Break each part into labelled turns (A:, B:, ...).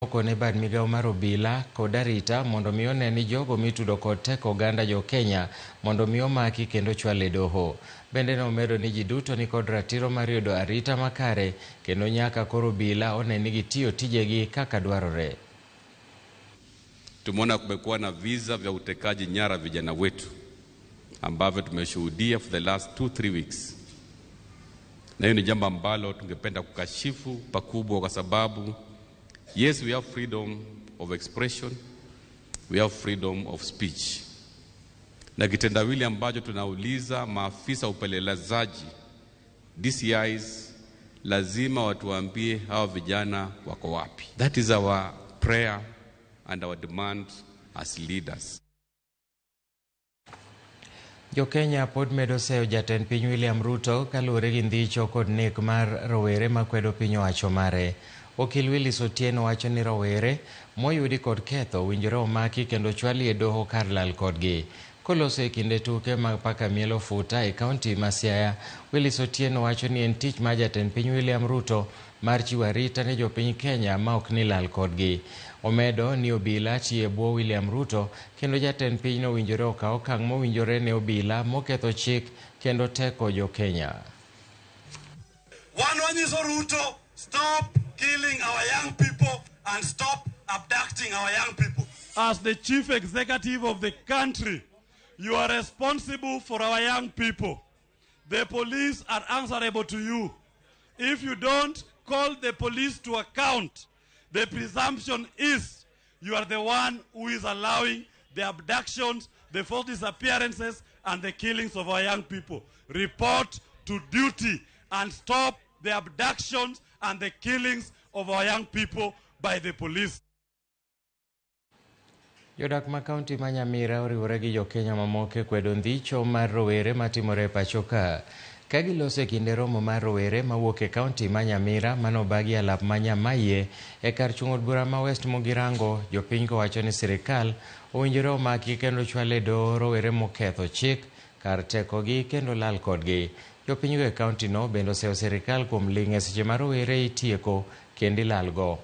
A: Okone bad migao mar obila kod arita mondo mi one ni jogo mitudo kod teko oganda jo Kenya mondo mi omaki kendo chwal e doho. Bende nomedo ni ji duto nikod ratiro mar yudo arita makare kendo nyaka koro obila one ni gitiyo tijegi kaka dwarore.
B: Tumeona kumekuwa na visa vya utekaji nyara vijana wetu ambavyo tumeshuhudia for the last 2-3 weeks, na hiyo ni jambo ambalo tungependa kukashifu pakubwa, kwa sababu yes, we have freedom of expression, we have freedom of speech, na kitendawili ambacho tunauliza maafisa upelelezaji DCIs lazima watuambie hawa vijana wako wapi. That is our prayer and our demand as leaders.
A: Jo Kenya pod medo seyo jatend piny William Ruto kaluwore gi ndhicho kod nek mar rowere makwedo piny owacho mare. Okil Willis Otieno wacho ni rowere moyudi kod ketho owinjore omaki kendo chwali e doho kar lal kodgi. Koloso e kinde tuke mag paka mielo futa e kaunti ma Siaya, Willis Otieno wacho ni en tich mar jatend piny William Ruto mar chiwo arita ne jopiny Kenya ma ok ni lal kodgi. Omedo ni obila tiyo e bwo William Ruto kendo jatend piny owinjore okaw okang' mowinjore ne obila moketho chik kendo teko jo Kenya.
C: Wan wanyiso Ruto, stop killing our young people and stop abducting our young people.
D: As the chief executive of the country, you are responsible for our young people. The police are answerable to you. If you don't call the police to account, the presumption is you are the one who is allowing the abductions, the forced disappearances, and the killings of our young people. Report to duty and stop the abductions and the killings of our young people by the police.
A: Jodak ma kaunti ma Nyamira oriwore gi jo Kenya mamoko e kwedo ndhicho mar rowere matimore e pacho ka. Ka giloso e kinde romo mar rowere mawuok e kaunti ma Nyamira manobagi alap ma Nyamaie e kar chung' od bura ma West Mugirango, jopiny go wacho ni sirikal owinjore omaki kendo chwal e doho rowere moketho chik kar tekogi kendo lal kodgi. Jopinygo e kaunti no bende oseyo sirikal kuom ling' e seche ma rowere itieko kendo ilalgo.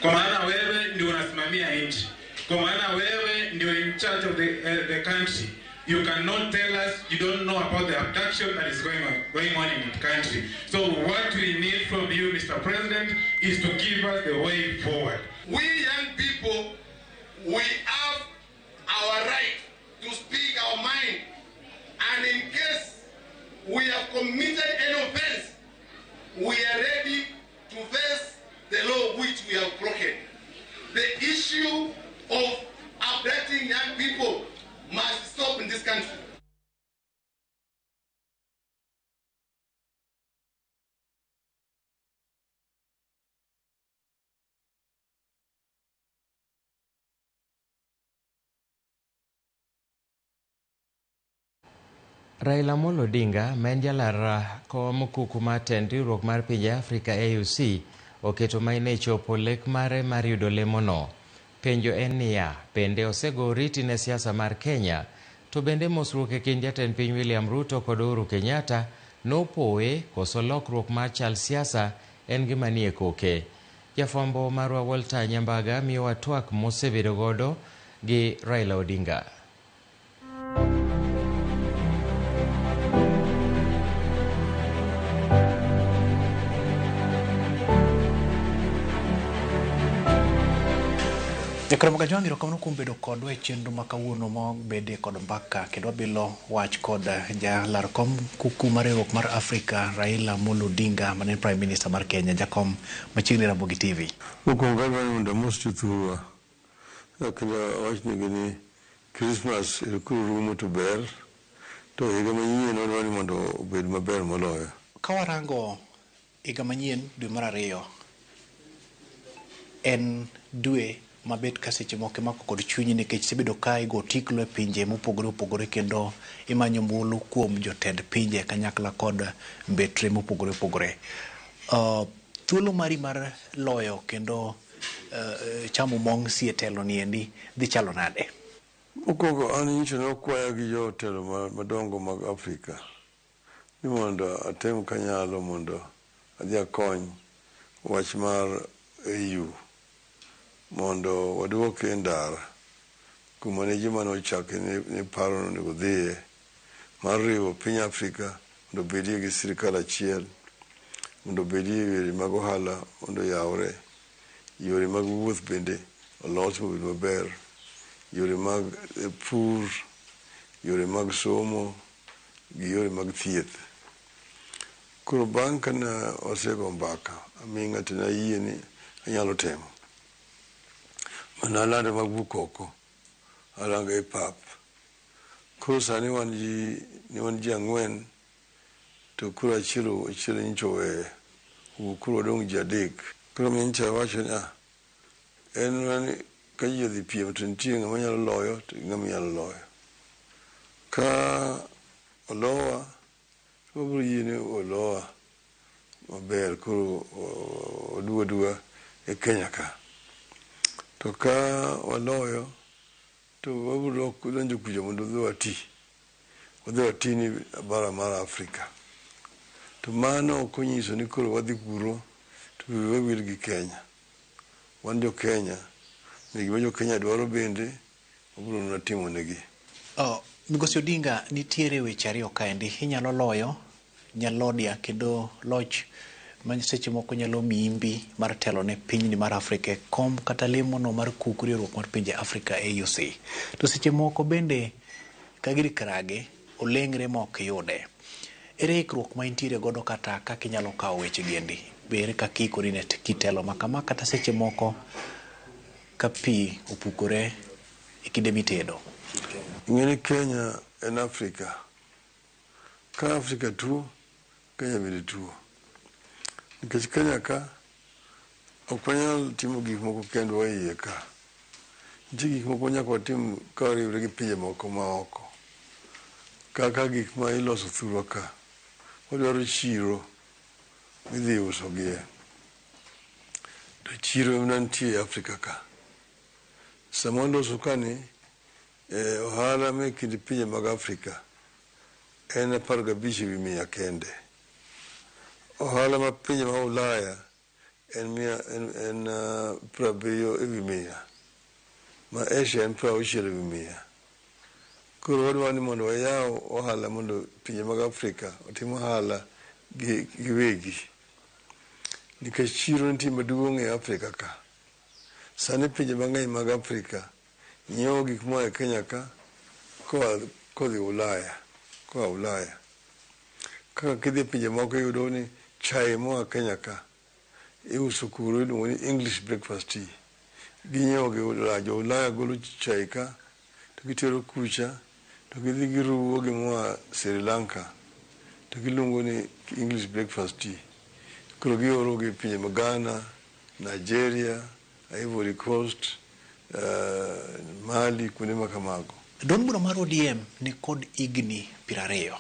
E: Kwa maana wewe ndio unasimamia nchi, kwa maana wewe ndio in charge of the country. You cannot tell us you don't know about the abduction that is going on in the country. So what we need from you, Mr. President, is to give us the way forward.
C: We young people, we have our right to speak our mind. And in case we have committed any offense, we are ready to face the law which we have broken. The issue of abducting young people must stop in this country.
A: Raila Amolo Odinga, ma en jalar kom kuku mar tend riwruok mar pinje Afrika AUC, oketo maino e chopo lek mare mar yudo lemono. Penjo en niya, bende osego oriti ne siasa mar Kenya? To bende mosruok e kind jatend piny William Ruto kod Uhuru Kenyatta nopoe koso lokruok mar chal siasa en gima nie koke? Jafwambo marwa Walter Nyambaga miyowa twak mosebedo godo gi Raila Odinga.
F: Jakaramoga Jwang' erokamano kuom bedo kodwa e chenro ma kawuono mobede kod mbaka kendo wabilo wach kod jalar kom kuku mar riwruok mar Afrika Raila Amolo Odinga mane en Prime Minister mar Kenya jakom machiegni Ramogi TV.
G: Mokwongo adwaro ni mondo amos jothurwa kendo awachnegi ni Christmas ero koro rumo to ber to higa manyien wadwaro ni mondo obed maber moloyo.
F: Ka warango higa manyien dwe mar ariyo en dwe mabet ka seche moko imako kod chunyi nikech isebedo ka igo tiklo e pinje mopogore opogore kendo imanyo ombulu kuom jotend pinje kanyakla kod mbetre mopogore opogore. Thuolo mari mar loyo kendo chamo mong si e telo ni endi dhi chalo nade?
G: Mokwongo an nyocha nokwaya gi jotelo madongo mag Afrika ni mondo atem kanyalo mondo adhi akony wach mar AU mondo waduoke e ndara kuma ne joma nochake ne paro ni onego odhiye mar riwo piny Afrika mondo obedie gi sirikal achiel, mondo obedie yore mag ohala mondo oyawre, yore mag wuoth bende olos mobed maber, yore mag pur, yore mag somo gi yore mag thieth. Koro bang' kane osego mbaka, aming'a to nayie ni anyalo temo. Mana alando mag buk oko, arango e pap. Koro sani wan ji, ne wan ji ang'wen to koro achiel achiel nyocha oweyo. Owuok koro wadong' ji adek. Koro nyocha awacho ni ah, en mana ni ka ji odhi piem to nitie ng'ama nyalo loyo to gi ng'ama nyalo loyo. Ka olowa, to wabiro yie ni olowa maber koro waduog aduoga e Kenya ka. To ka waloyo to wabiro donjo kucha mondo wadhi wati. Wadhi wati ni bara mar Afrika. To mano ok onyiso ni koro wadhi kuro to wiwa wil gi Kenya. Wan jo Kenya, gima jo Kenya dwaro bende wabiro mana timo negi.
F: Oh, Migosi Odinga, nitiere weche ariyo kaendi. Inyalo loyo nyalodia kendo loch ma seche moko nyalo miyi mbi mar telo ne pinyni mar Afrika e kom kata lemono mar kuku riwruok mar pinje Afrika AUC. To seche moko bende ka gir krage oleng're ma ok iyude. Ere ikruok ma intiere godo kata kaka inyalo kawo weche gi endi? Be ere kaka iikori ne kitelo ma kama kata seche moko ka pi opukore e kinde mitedo?
G: Ing'e ni Kenya en Afrika. Ka Afrika tuo, Kenya bende tuo. Nikech Kenya ka ok wanyal timo gik moko kendwa e iye ka. Nitie gik moko nyaka watim ka wariwre gi pinje moko ma oko. Kaka gik ma iloso thurwa ka. Wadwaro chiro midhi usogie. To chiro ema nitie e Afrika ka. Sama waloso ka ni, ohala me kind pinje mag Afrika en 15% kende. Ohala ma pinje ma Ulaya en mia, en 70%. Ma Asia en 60%. Koro wadwaro ni mondo wayaw ohala mondo pinje mag Afrika otim ohala gi giwegi. Nikech chiro nitie maduong' e Afrika ka. Sani pinje mang'eny mag Afrika nyiewo gik moa e Kenya ka koa kodhi Ulaya, koa Ulaya. Kaka kidhi e pinje moko iyudo ni chae moa Kenya ka iuso kuro iluongo ni English breakfast tea. Ginyiewo gi Ulaya, jo Ulaya golo chae ka to gitero kucha to gidhi giruwo gi moa Sri Lanka to giluongo ni English breakfast tea. Koro gioro gi pinje mag Ghana, Nigeria, Ivory Coast, Mali, kuonde ma kamago.
F: Duond bura mar ODM ni kod higni 20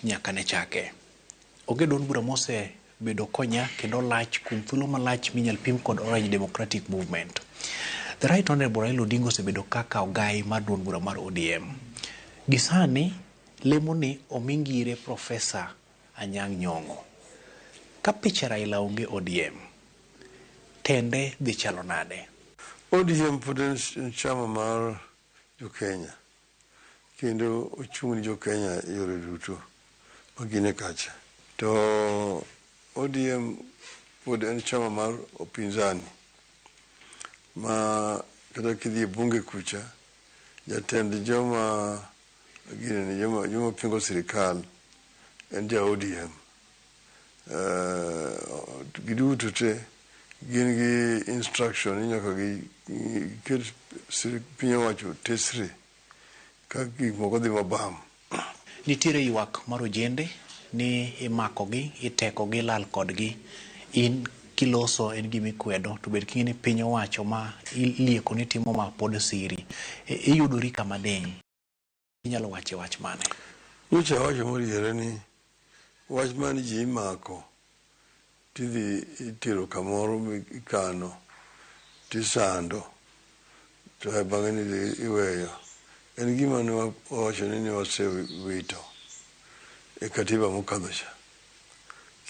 F: nyaka ne chake. Onge duond bura mosebedo konya kendo lach kuom thuolo malach minyal pim kod Orange Democratic Movement. The Right Honorable Raila Odinga osebedo kaka ogai mar duond bura mar ODM. Gisani lemo ni omi ngire Profesa Anyang' Nyong'o. Ka picha Raila onge ODM, tende dhi chalo nade?
G: ODM pod en chama mar jo Kenya kendo ochung' ni jo Kenya e yore duto magine kacha. To ODM pod en chama mar upinzani ma kata kidhi e bunge kucha, jatend joma ginene joma pingo sirikal en ja ODM. Giduto te gin gi instruction ni nyaka giket piny owacho tesre ka gik moko dhi mabam.
F: Nitiere ywak mar ojende ni imakogi, itekogi, ilal kodgi. In kiloso en gima ikwedo to bed king'e ni piny owacho ma ilieko ni timo ma pod siri. Iyudori kama diny. Inyalo wache wach mane?
G: Nyocha awacho moriere ni wach mane ji imako tidhi itero kamoro mikano tisando to bang'e ni iweyo. En gima ne wawacho ni ne wasewito e katiba mokadho cha.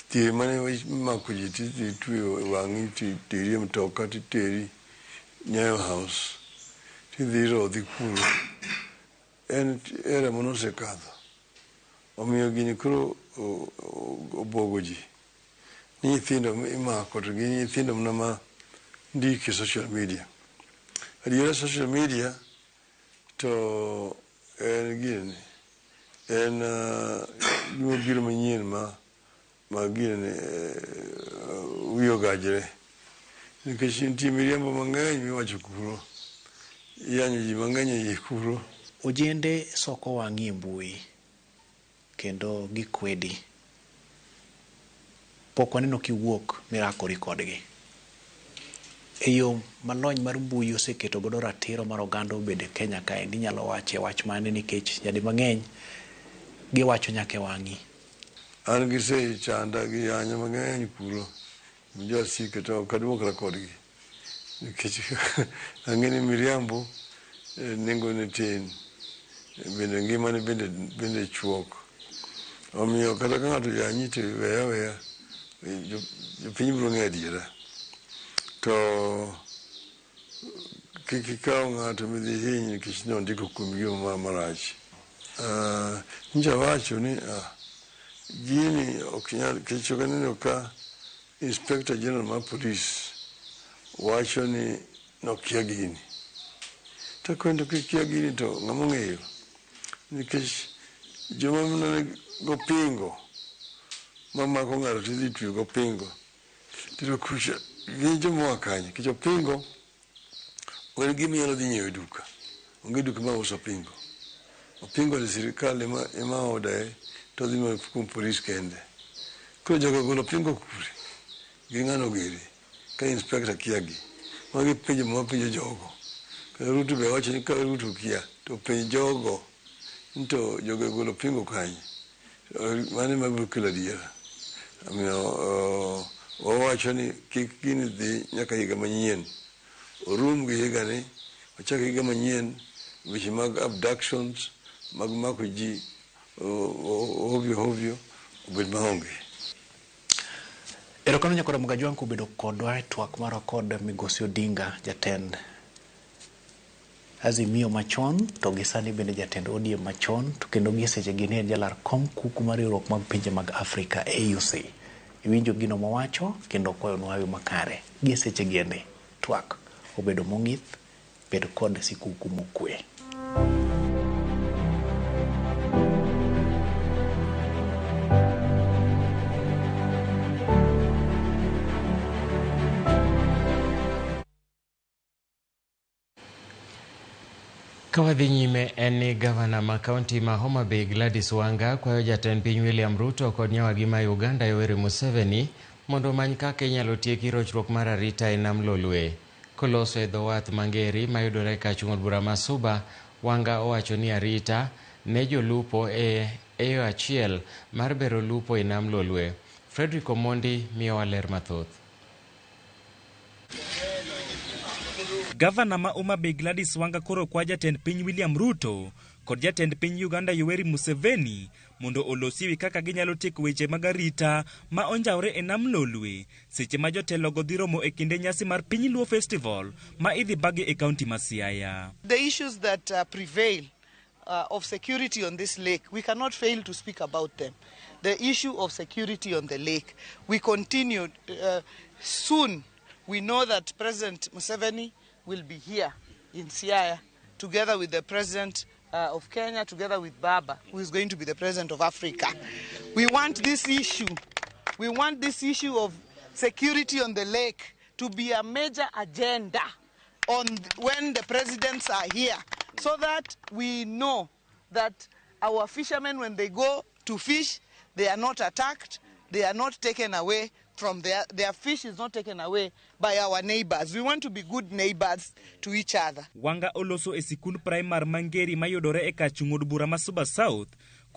G: Thier mane imako ji tidhi tweyo wang'i titeri e mtoka titeri Nyayo House tidhi irodhi kuro. En era mane osekadho. Omiyo gini koro obuogo ji. Ni nyithindo imako to gin nyithindo mana ma ndiko e social media. Adiera social media to en gini en gima obiro manyien ma gini wiye ogajre. Nikech nitie miriambo mang'eny miwacho kuro. Iyanyo ji mang'eny e iye kuro.
F: Ojende soko wang'i e mbui kendo gikwedi. Pok waneno kiwuok mirakori kodgi. E yo malony mar mbui oseketo godo ratiro mar oganda obed e Kenya kaendi inyalo wache wach mane nikech nyadi mang'eny giwacho nyaka e wang'i.
G: An gisechanda gi yanyo mang'eny kuro. Jowasika to ok aduokra kodgi. Nikech ang'e ni miriambo nengone tin. Bende ngimane bende chuok. Omiyo kata ka ng'ato yanyi to weye aweya. Jopiny biro ng'eyo adiera. To kik ikaw ng'ato midhi hiny nikech nondiko kuomi gima marach. Nyocha awacho ni gini ok nyal nikech ok aneno ka Inspector General mar Police wacho ni nokia gini. To kendo kikia gini to ng'ama ong'eyo? Nikech joma ne gopingo mamako ng'ato tidhi tweyo gopingo. Tiro kucha gin joma oa kanye? Nikech opingo ok en gima inyalo dhi nyiewo e duka. Onge duka mauso opingo. Opingo ni sirikal ema odaye to odhi mana kuom polis kende. Koro jogo ogolo opingo kure? Gi ng'ano giri? Ka inspector kia gi. Magi penjo ma wapenjo jogo. Kendo Ruto be wacho ni ka Ruto kia to penj jogo ni to jogo ogolo opingo kanye. Mano ema biro kelo adiera. Omiyo wawacho ni kik gini dhi nyaka higa manyien. Orum gi higani, wachak higa manyien, weche mag abductions, mag mako ji ovyo ovyo obed maonge.
F: Erokamano nyakora Mgajwang' kobedo kodwa e twak marwa kod Migosi Odinga, jatend Azimio machon to gi sani bende jatend ODM machon to kendo gi seche gi ne en jalar kom kuku mar riwruok mag pinje mag Afrika AUC. Iwinjo gino mowacho kendo okwayonwa hawi makare. Gi seche gi ende twak obedo mong'ith, bed kod sikuku mokwe.
A: Ka wadhi nyime en ni gavana ma kaunti ma Homa Bay Gladys Wanga kwayo jatend piny William Ruto kod nyawadgi ma Uganda Yoweri Museveni mondo omany kaka inyalo tieki rochruok mar arita e nam Lolwe. Koloso e dho wath Mangeri mayudore kachung' od bura ma Suba, Wanga owacho ni arita ne jolupo e yo achiel mar bero lupo e nam Lolwe. Frederick Omondi miyowa ler mathoth.
H: Gavana ma Homa Bay Gladys Wanga koro kwa jatend piny William Ruto kod jatend piny Uganda Yoweri Museveni mondo olosi wi kaka ginyalo tieko weche mag arita ma onjawre e nam Lolwe seche ma jotelogo dhi romo e kinde nyasi mar Piny Luo Festival ma idhi bagi e kaunti ma Siaya.
I: The issues that prevail of security on this lake, we cannot fail to speak about them. The issue of security on the lake, we continue soon. We know that President Museveni will be here in Siaya together with the President of Kenya, together with Baba, who is going to be the President of Africa. We want this issue, we want this issue of security on the lake to be a major agenda on when the presidents are here, so that we know that our fishermen, when they go to fish, they are not attacked, they are not taken away from their fish is not taken away by our neighbors. We want to be good neighbors to each other.
H: Wanga oloso e sikund primar Mangeri mayudore e kachung' od bura ma Suba South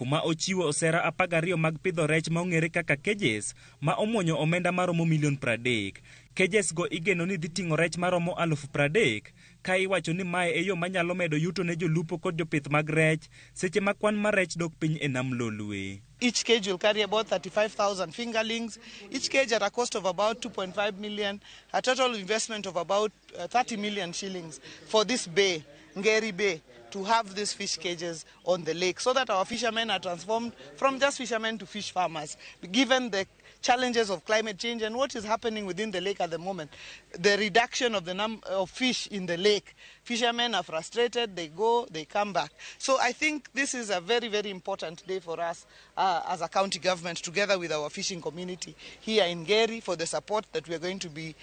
H: Kuma ochiwo osera 12 mag pidho rech ma ong'ere kaka cages ma omuonyo omenda maromo milion 30. Cages go igeno ni dhi ting'o rech maromo 30,000 ka iwacho ni mae e yo manyalo medo yuto ne jolupo kod jopith mag rech seche ma kwan mar rech dok piny e nam Lolwe.
I: Each cage will carry about 35,000 fingerlings, each cage at a cost of about 2.5 million, a total investment of about 30 million shillings for this bay, Ngeri Bay, to have these fish cages on the lake so that our fishermen are transformed from just fishermen to fish farmers. Given the challenges of climate change and what is happening within the lake at the moment, the reduction of the number of fish in the lake, fishermen are frustrated, they go, they come back. So I think this is a very, very important day for us as a county government, together with our fishing community here in Ngeri, for the support that we are going to be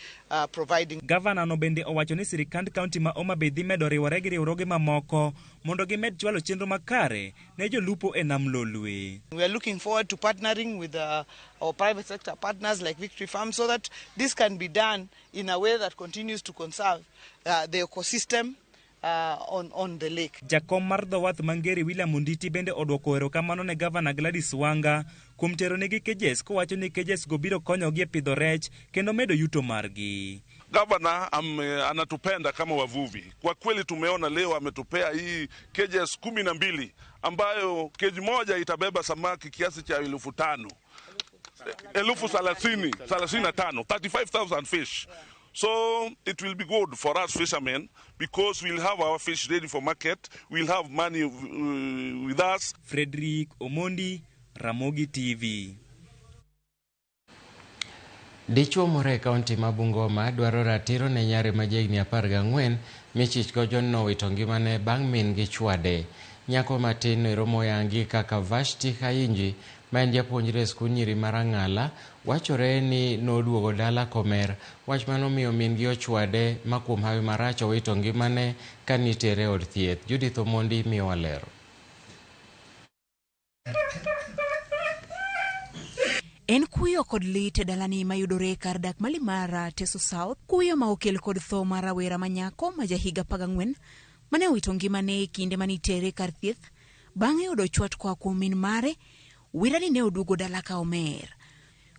I: providing.
H: Gavana no bende owacho ni sirikand kaunti ma Homa Bay dhi medo riwore gi riwruoge mamoko mondo gimed chwalo chenro makare ne jolupo e nam Lolwe.
I: We are looking forward to partnering with our private sector partners like Victory Farm so that this can be done in a way that continues to conserve the ecosystem on the lake.
H: Jakom mar dho wath ma Ngeri William Onditi bende odwoko erokamano ne Gavana Gladys Wanga kuom tero negi cages kowacho ni cages go biro konyogi e pidho rech kendo medo yuto margi.
J: Gavana anatupenda kama wavuvi. Kwa kweli tumeona leo ametupea hii cages 12 ambayo cage moja itabeba samaki kiasi cha 5,000. 35,000, 35,000 fish. So it will be good for us fishermen because we'll have our fish ready for market. We'll have money with us.
H: Frederick Omondi, Ramogi TV.
A: Dichuo moro e kaunti ma Bungoma dwaro ratiro ne nyare ma jahigni 14 michich gojo nowito ngimane bang' min gi chwade. Nyako matin no ero moyangi kaka Vashti Khainji ma en japuonjre e skund nyiri mar Ang'ala wachore ni noduogo dala komer. Wach manomiyo min gi ochwade ma kuom hawi marach owito ngimane ka nitere e od thieth. Judith Omondi miyowa ler.
K: En kuyo kod lit e dalani mayudore kar dak Malimara, Teso South, kuyo ma okel kod tho mar rawera manyako ma jahiga 14 mane owito ngimane e kinde manitere kar thieth bang' yudo chwat koa kuom min mare. Wirani ne oduogo dala ka omer.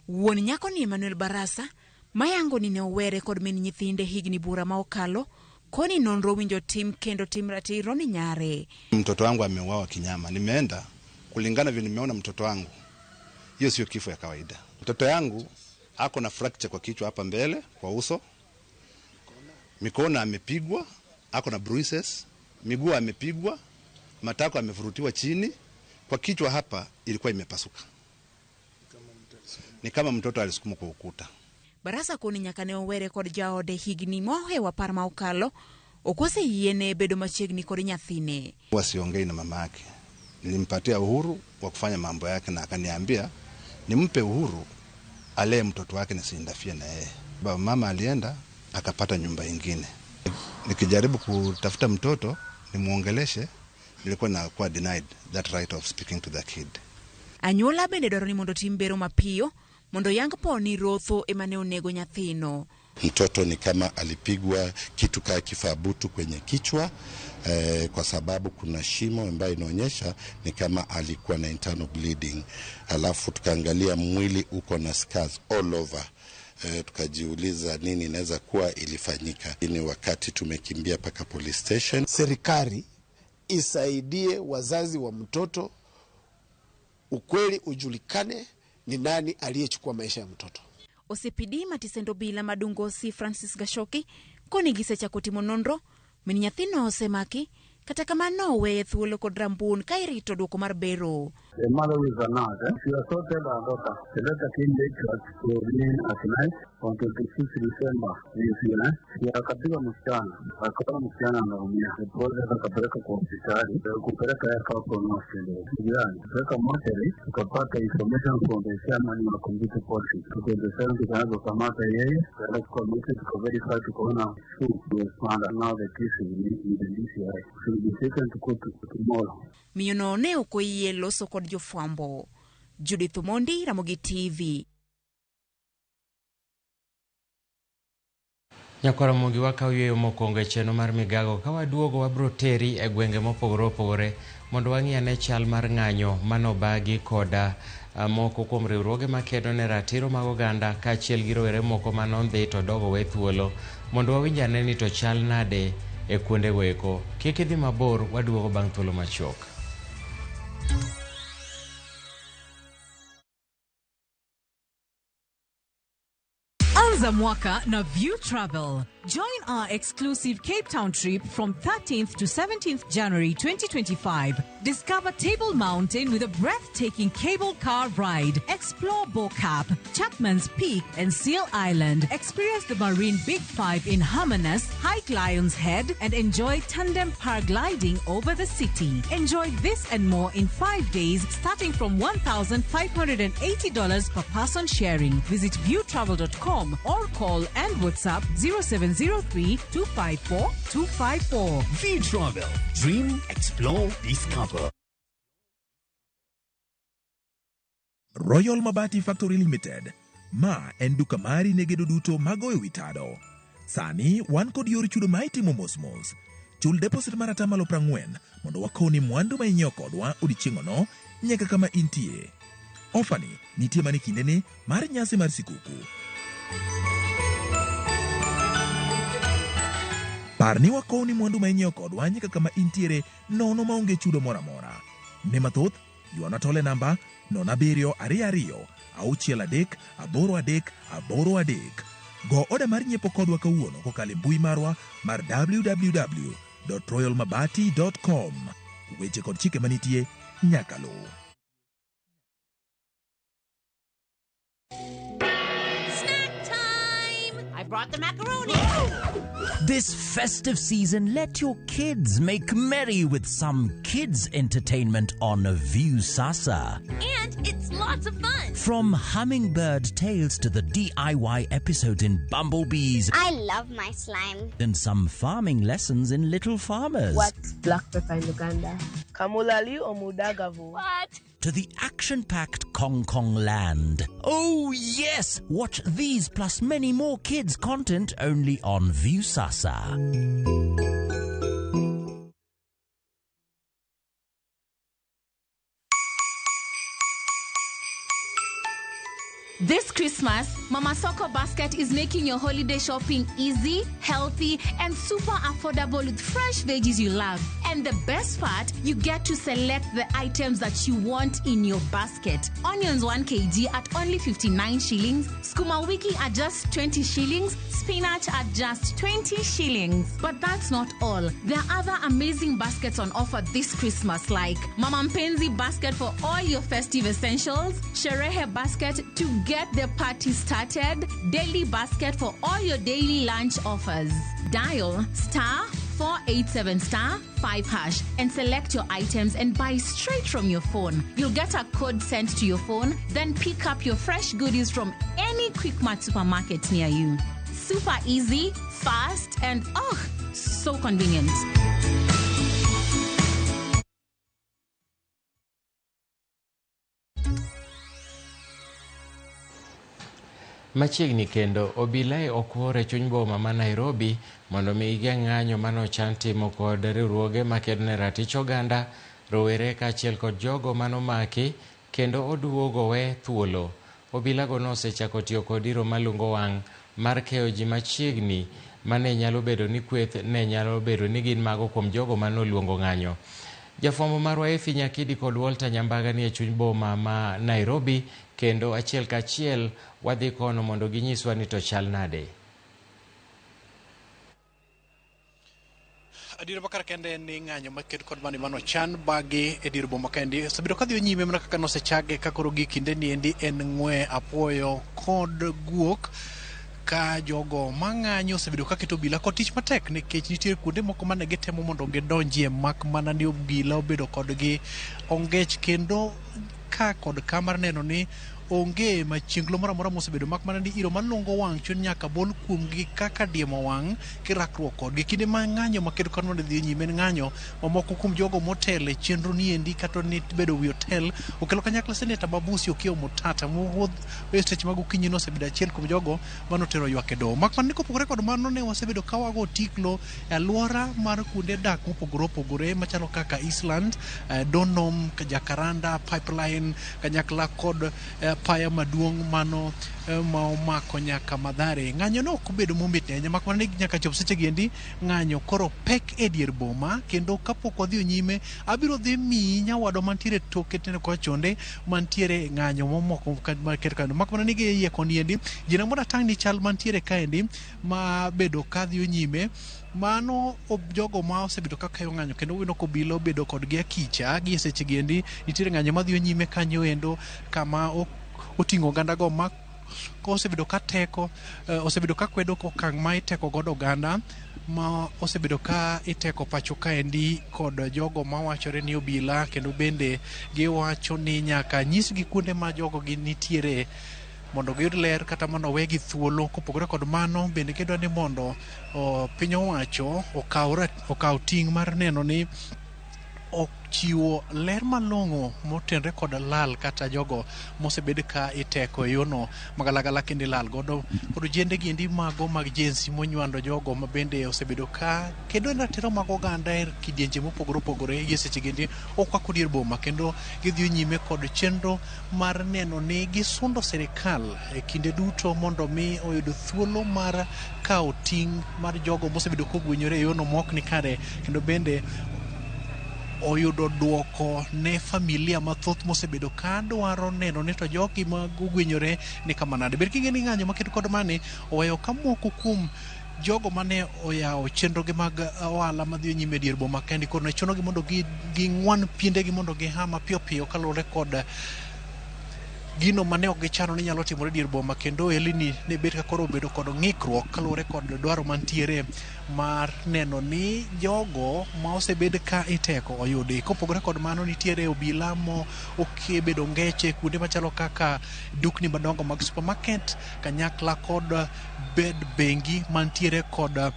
K: Wuon nyako ni Emmanuel Barasa mayango ni ne owere kod min nyithinde higni bura ma okalo koni nonro winjo tim kendo tim ratiro ni nyare.
L: Mtoto wangu ameuawa kinyama. Nimeenda kulingana vile nimeona mtoto wangu. Hiyo sio kifo ya kawaida. Mtoto yangu ako na fracture kwa kichwa hapa mbele, kwa uso. Mikono amepigwa, ako na bruises, miguu amepigwa, matako amevurutiwa chini, kwa kichwa hapa ilikuwa imepasuka. Ni kama mtoto alisukumwa kwa ukuta.
K: Barasa koni nyaka ne owere kod jaode higni mohewa par ma okalo, okose yiene bedo machiegni kod nyathine.
L: Wasiongei na mama yake. Nilimpatia uhuru wa kufanya mambo yake na akaniambia nimpe uhuru alee mtoto wake nisiindafie na yeye. Baba mama alienda akapata nyumba nyingine. Nikijaribu kutafuta mtoto nimuongeleshe, nilikuwa nakuwa denied that right of speaking to the kid.
K: Anyuola bende dwaro ni mondo tim bero mapiyo mondo yang po ni rotho ema ne onego nyathino.
M: Mtoto ni kama alipigwa kitu kama kifaa butu kwenye kichwa, kwa sababu kuna shimo ambayo inaonyesha ni kama alikuwa na internal bleeding. Alafu tukaangalia mwili uko na scars all over. Tukajiuliza nini inaweza kuwa ilifanyika. Ni wakati tumekimbia paka police station.
N: Serikali isaidie wazazi wa mtoto, ukweli ujulikane ni nani aliyechukua maisha ya mtoto.
K: OCPD Matisendo Bila Madungosi Francis Gashoki koni gisechako timo nonro min nyathino osemaki kata kamano oweye thuolo kod rambun ka irito duoko mar bero.
O: The mother is a nurse. She assaulted her daughter. The daughter came late to remain at night on 26 December this year. Akapiga msichana, akaona msichana anaumia. Ndiposa akapeleka kwa hospitali, kupeleka yeye akawa pronounced. Jirani, kupeleka mochari, tukapata information from the chairman wa community policy. Tukaendelea tukaanza kukamata yeye, tukaenda kwa community, tukaverify, tukaona who was found. Now the case is in the DCI. Should be taken to court tomorrow.
K: Miyono ne ok oyie loso kod jofwambo. Judith Omondi, Ramogi TV.
A: Nyakwar Ramogi wakaw yueyo mokwongo e chenro mar migago ka waduogo wabro teri e gwenge mopogore opogore. mondo wang'i ane chal mar ng'anyo manobagi koda moko kuom riwruoge makedo ne ratiro mag oganda kaachiel gi rowere moko manondhi to dogo we thuolo mondo wawinj ane ni to chal nade e kuondego eko. Kik idhi mabor, waduogo bang' thuolo machuok.
P: Anza mwaka na View Travel. Join our exclusive Cape Town trip from 13th to 17th January 2025. Discover Table Mountain with a breathtaking cable car ride. Explore Bo-Kaap, Chapman's Peak, and Seal Island. Experience the Marine Big Five in Hermanus, hike Lion's Head, and enjoy tandem paragliding over the city. Enjoy this and more in 5 days, starting from $1,580 per person sharing. Visit viewtravel.com or call and WhatsApp 0703 254 254.
Q: View Travel. Dream, explore, discover.
R: Royal Mabati Factory Limited. Ma en duka mari ne gedo duto magoyo wi tado. Sani wan kod yor chudo ma itimo mos mos. Chul deposit mar atamalo 40 mondo wakowni mwandu ma inyiewo kodwa odiechieng'ono nyaka kama intie. Ofani nitie mana e kindeni mar nyasi mar sikuku. Par ni wakowni mwandu ma inyiewo kodwa nyaka kama intiere nono maonge chudo moro amora. Ne mathoth, ywana tol e namba 07 22 63 83 83. Go oda mar nyiepo kodwa kawuono kokalo e mbui marwa mar www.royalmabati.com. Weche kod chike manitie nyaka luw.
S: Snack time! I brought the macaroni.
T: This festive season, let your kids make merry with some kids entertainment on Viusasa.
S: And it's lots of fun.
T: From Hummingbird Tales to the DIY episodes in Bumblebees.
U: I love my slime.
T: And some farming lessons in Little Farmers.
V: What's black pepper in Uganda? Kamulali or Mudagavu?
S: What?
T: To the action-packed Kong Kong Land. Oh yes! Watch these plus many more kids content only on Viusasa.
W: This Christmas, Mama Soko Basket is making your holiday shopping easy, healthy, and super affordable with fresh veggies you love. And the best part, you get to select the items that you want in your basket. Onions 1 kg at only 59 shillings, skuma wiki at just 20 shillings, spinach at just 20 shillings. But that's not all. There are other amazing baskets on offer this Christmas, like Mama Mpenzi basket for all your festive essentials, Sherehe basket to get the party started, daily basket for all your daily lunch offers. Dial star 487 star 5 hash and select your items and buy straight from your phone. You'll get a code sent to your phone, then pick up your fresh goodies from any Quickmart supermarket near you. Super easy, fast, and oh, so convenient.
A: Machiegni kendo, obila e okwor e chuny boma ma Nairobi mondo mi gigeng' ng'anyo manochan timo kod riwruoge makedo ne ratich oganda, rowere kaachiel kod jogo manomaki kendo oduogo we thuolo. Obilago nosechako tiyo kod iro malungo wang' mar keyo ji machiegni mane nyalo bedo ni kweth ne nyalo bedo ni gin mago kuom jogo manoluongo ng'anyo. Jafwambo marwa Effie Nyakidi kod Walter Nyambaga ni e chuny boma ma Nairobi kendo achiel kachiel wadhi kono mondo ginyiswa ni to chal nade.
F: Adiera makar kende en ni ng'anyo maked kod mani mano chan bagi e dier boma kaendi osebedo kadhi nyime mana kaka nosechake ka koro gi kinde ni endi en ng'we apuoyo kod guok ka jogo mang'anyo osebedo ka keto obila kod tich matek nikech nitie kuonde moko mane gitemo mondo gidonjie mak mana ni obila obedo kodgi ongech kendo ka kod ka mar neno ni onge machienglo moro amora mosebedo mak mana ni iro malungo wang' chuny nyaka bol kuomgi kaka diemo wang' kirakruok kodgi. Kinde ma ng'anyo makedo kod mondo dhi nyime en ng'anyo mamoko kuom jogo motelo e chenro niendi kata ni bedo wi otel okelo kanyakla seneta ma Busia Okiya Omtatah mowuodh e seche mag okinyi nosebedo achiel kuom jogo manotero ywak e doho. Mak mana ni kopogore kod mano ne wasebedo ka wago otiklo e alwora mar kuonde dak mopogore opogore machalo kaka Eastland, Donholm, Jacaranda, Pipeline kanyakla kod apaya maduong' mano ma omako nyaka Mathare. Ng'anyo ne ok obedo momit ahinya mak mana ni nyaka chop seche gi endi ng'anyo koro pek e dier boma kendo kapok wadhi nyime abiro dhi miyi nyawadwa mantiere toke tene kochonde mantiere ng'anyo momoko maket kando mak mana ni gi iye koni endi jina mondo atang' ni chal mantiere kaendi ma bedo kadhi nyime mano jogo ma osebedo ka kayo ng'anyo kendo wino kobilo obedo kodgi akicha gi e seche gi endi nitiere ng'anyo madhi nyime kanyo endo kama oting'o oganda go ma osebedo ka teko osebedo ka kwedo okang' ma iteko godo oganda ma osebedo ka iteko pacho kaendi kod jogo mawachore ni obila kendo bende giwacho ni nyaka nyisgi kuonde ma jogo gi nitiere mondo giyud ler kata mondo owegi thuolo. Kopogore kod mano bende gidwa ni mondo piny owacho okaw ting' mar neno ni ochiwo ler malong'o motenore kod lal kata jogo mosebed ka iteko e yono magalagala kendo ilal godo kod ojende gi endi mago mag jensi monywando jogo ma bende osebedo ka kedo ne ratiro mag oganda e kidienje mopogore opogore gi e seche gi endi okwako dier boma kendo gidhi nyime kod chenro mar neno ni gisundo sirikal e kinde duto mondo mi oyud thuolo mar kawo ting' mar jogo mosebedo kogwenyore e yono mok ni kare kendo bende oyudo duoko ne familia mathoth mosebedo ka dwaro neno ni to jogi ma ogwenyore ni kama nade. Ber king'e ni ng'anyo makedo kod mani oweyo ka moko kuom jogo mane oyawo chenrogi mag ohala madhi nyime e dier boma kaendi koro ne chunogi mondo ging'wan piendegi mondo giha mapiyo piyo kaluwore kod gino mane ok gichano ni nyalo timore dier boma kendo ohelni ne bet ka koro obedo kod ng'ikruok kaluwore kod dwaro mantiere mar neno ni jogo ma osebed ka iteko oyudi. Kopogore kod mano nitiere obila mo okebedo ngeche kuonde machalo kaka dukni madongo mag supermarket kanyakla kod bed bengi mantiere kod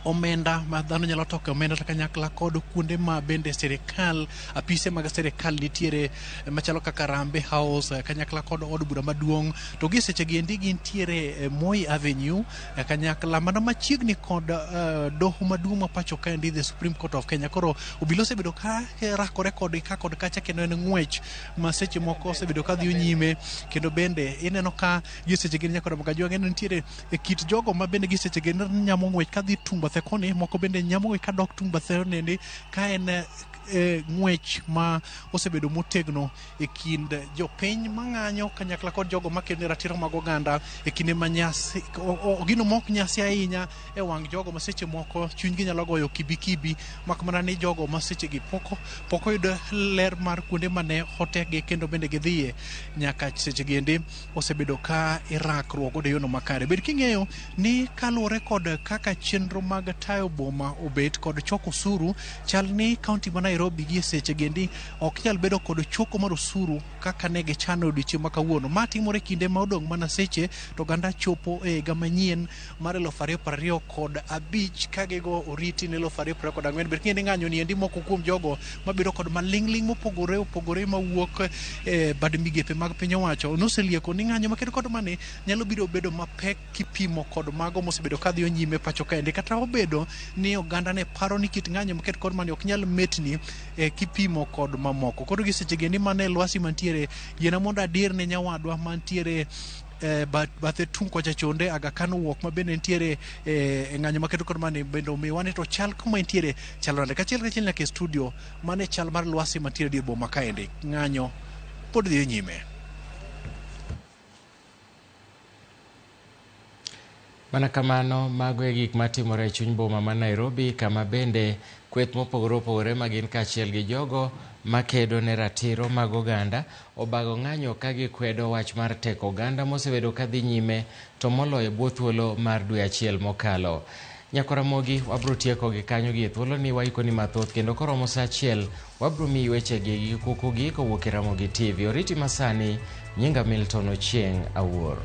F: omenda ma dhano nyalo toke omenda kanyakla kod kuonde ma bende sirikal apise mag sirikal nitiere machalo kaka Harambee House kanyakla kod od bura maduong' to gi seche gi endi gintiere Moi Avenue kanyakla mana machiegni kod doho maduong' ma pacho kaendi the Supreme Court of Kenya. Koro obila osebedo ka rakore kodgi ka kod kacha kendo en ng'wech ma seche moko osebedo ka dhi nyime kendo bende ineno ka gi seche gi nyaka Ramogi Ajwang' nitiere e kit jogo ma bende gi seche gi nyamo ng'wech kadhi tung' bathe koni moko bende nyamo ng'wech kadok tung' bathe nende ka en ng'wech ma osebedo motegno e kind jopiny mang'anyo kanyakla kod jogo makedo ne ratiro mag oganda e kinde ma nyasi gino mok nyasi ahinya e wang' jogo ma seche moko chunygi nyalo goyo kibikibi mak mana ni jogo ma seche gi pok oyud ler mar kuonde mane otekgi kendo bende gidhiye nyaka seche gi endi osebedo ka irakruok godo e yono makare. Bed king'eyo ni kaluwore kod kaka chenro mag tayo boma obet kod choko osuru chal ni kaunti ma Nairobi gi e seche gi endi ok nyal bedo kod choko mar osuru kaka ne gichano odiochieng' ma kawuono. Ma timore kinde ma odong' mana seche to oganda chopo e higa manyien mar 2025 ka gigo oriti ne 2024. Ber king'eyo ni ng'anyo ni endi moko kuom jogo mabedo kod maling'ling' mopogore opogore mawuok e bad migepe mag piny owacho noselieko ni ng'anyo makedo kod mani nyalo biro bedo mapek kipimo kod mago mosebedo kadhi nyime pacho kaendi kata obedo ni oganda ne paro ni kit ng'anyo makedo kod mani ok nyal metni kipimo kod mamoko. Koro gi seche gi endi mane lwasi mantiere yiena mondo adir ne nyawadwa mantiere bathe tung' kocha chonde Aga Khan Walk ma bende nitiere e ng'anyo makedo kod mani bende omiwa ni to chal kuma entiere chal nade kachiel kachiel nyaka e studio mane chal mar lwasi mantiere dier boma kaendi ng'anyo pod dhi nyime.
A: Mana kamano, mago e gik matimore e chuny boma ma Nairobi kama bende kweth mopogore opogore ma gin kaachiel gi jogo makedo ne ratiro mag oganda obago ng'anyo ka gikwedo wach mar teko oganda mosebedo ka dhi nyime to moloyo e bwo thuolo mar dwe achiel mokalo. Nyakoramogi wabro tieko gi kanyo gi e thuolo ni waikoni mathoth kendo koromo saa achiel wabro miyi wechegi gi kukugi kowuok e Ramogi TV. Oriti masani, nyinga Milton Ochieng' Awuor.